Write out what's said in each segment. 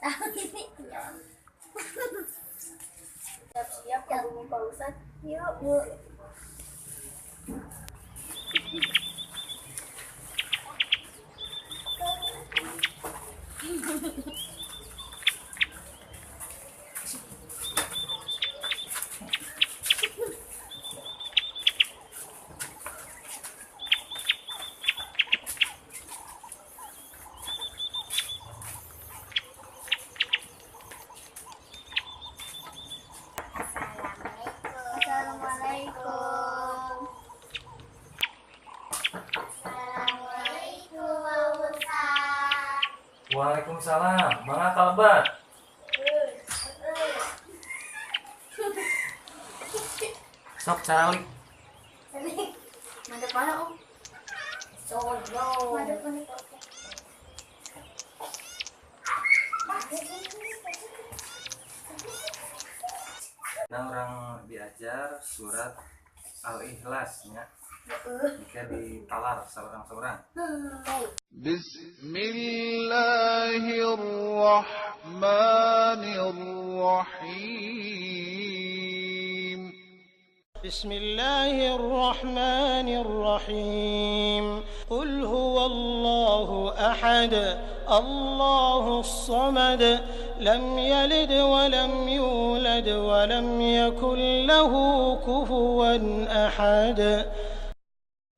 Tahu ini. Siap-siap ke bumi Pak Ustad. Yuk. Yuk. Assalamualaikum. Assalamualaikum Pak Ustad. Waalaikumsalam. Mangga kalebet. Sok caralik. Madep mana, Om? Sono. Madep mana, Pak Ustad? Nah, urang diajar surat Al-Ikhlas nya. Jika ditalar seorang-seorang. Bismillahirrahmanirrahim. Bismillahirrahmanirrahim. Qul huwallahu ahad, Allahus samad, lam yalid wa lam yulad wa lam yakul lahu kufuwan ahad.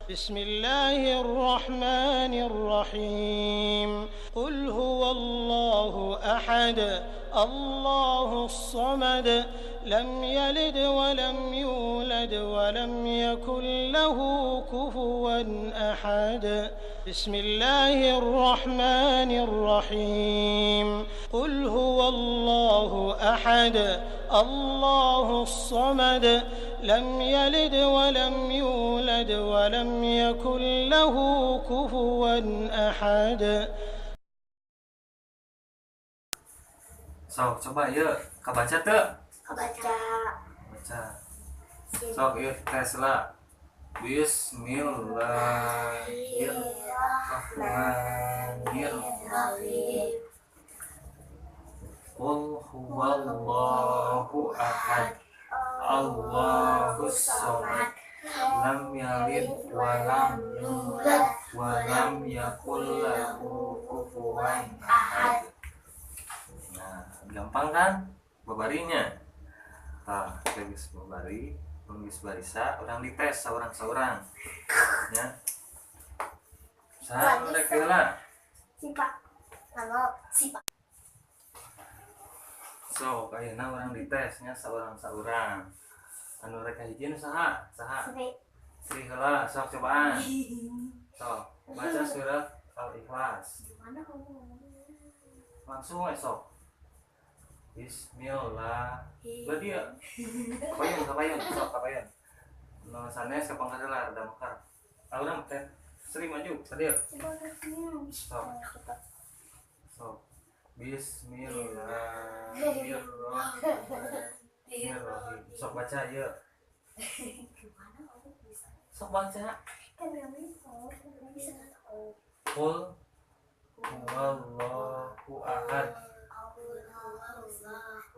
Bismillahirrahmanirrahim. Qul huwallahu ahad, Allahus samad, lam yalid wa lam yulad wa lam yakul lahu kufuwan ahad. Bismillahirrahmanirrahim. Qul huwallahu ahad, Allahus samad, lam yalid wa lam yulad wa lam yakul lahu kufuwan ahad. Sok coba yuk, kabaca teu? Kabaca. Baca. Sok yuk tes lah. Bismillahirrahmanirrahim. Qul huwallahu ahad, Allahus samad, lam yalid wa lam yulad wa lam yakul lahu kufuwan ahad. Nah, gampang kan babarinya? Tah, geus babari, geus barisa, urang dites saurang-saurang. Nya. Saha nu rek heula? Sipa. Kalau sipa. Sok, ayeuna urang ditesnya saurang-saurang. Anu rek hiji nu saha? Saha? Sri. Sri heula, sok cobaan. Sok, baca surat Al-Ikhlas. Gimana kamu ngomongnya? Langsung we sok. Bismillah. Berarti ya. Kapayon, kapayon, sok kapayon. Nu sanes ka pangkadelar da mekar. Ah urang teh Sri maju, sadir. Sok. Sok. Bismillahirrahmanirrahim. Sok baca ieu. Gimana kamu bisa? Sok baca. Kan nggak bisa, nggak bisa. Qul huwallahu ahad.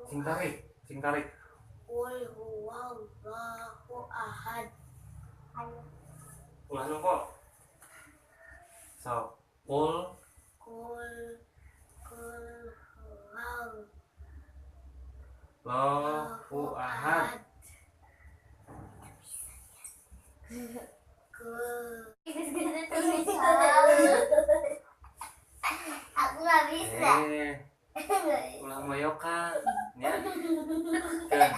Sing tarik, sing tarik. Qul huwallahu ahad. Ulah nungko. Sok. Qul Qul Qul huwallahu ahad. Aku nggak bisa. Ulah moyokan nya. Keun.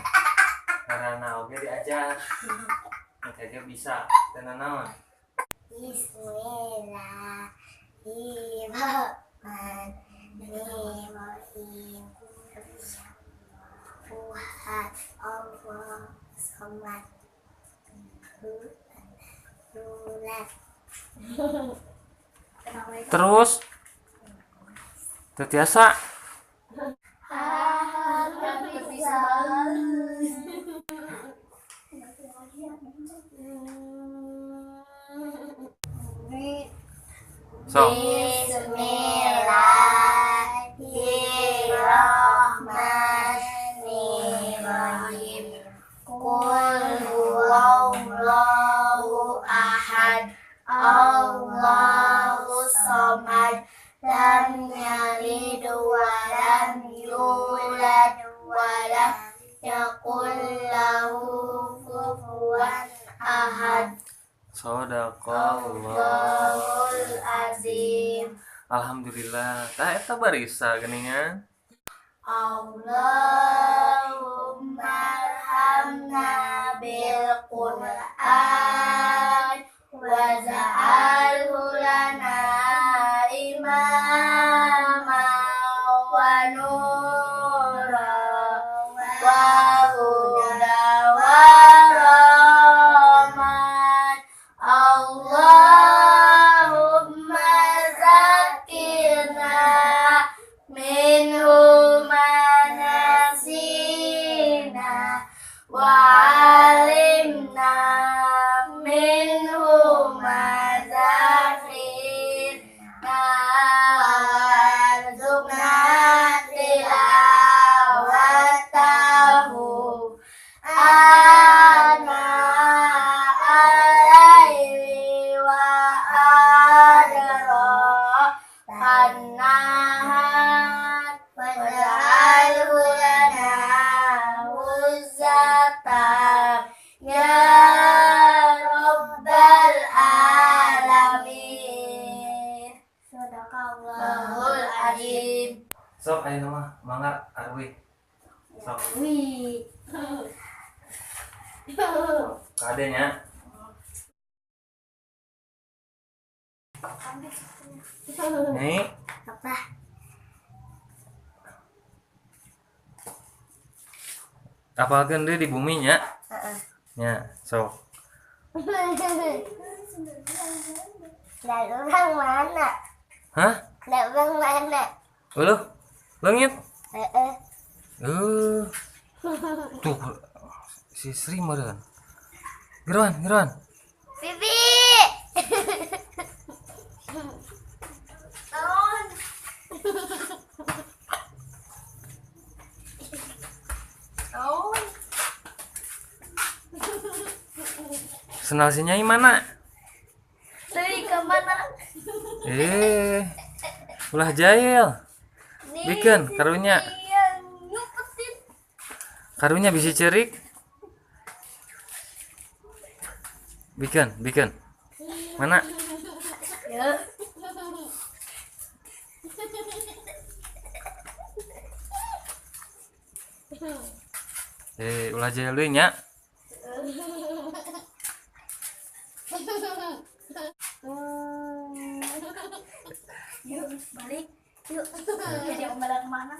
Karena oge diajar. Engke ge bisa teu nanaon. Bismillahirrahmanirrahim. Ahad, Allah samad. Terus teu tiasa. So. Bismillahirrahmanirrahim. Allahu samad, lam yalid wa lam yulad wa lam yakul lahu kufuwan ahad. Sadaqallahul azim. Alhamdulillah. Tah eta barisa geuningan. Allahumma arhamna bil Qur'an waj'alhu lana imama wa nura wa huda wa rahmat. Allahumma zakkirna minhu ma nasina wa 'allimna minhu ma jahilna warzuqna tilawatahu ana al-laili wa adrafan nahar waj'alhu lana hujjatan ya Rabbal alamin. Sadaqallahul azim. Sok ayeuna mah mangga Arwi. Sok. Wih. Kade nya. Nih, Apa? Apalkeun deui di bumi nya. Heeh. Nya, sok. Dari orang mana? Hah? Dari orang mana? Uluh. Leungit. Heeh. Tuh si Sri meureun. Geroan, geroan. Bibi. Naon? Naon? Senal si Nyai mana? Dari ke mana? Eh. Ulah jahil. Nih, Bikeun si karunya. Yang nyumpetin. Karunya bisi ceurik. Bikeun, bikeun. Mana? Ya. Eh, ulah jahil deui nya. Yuk balik. Yuk. Jadi omelan mana?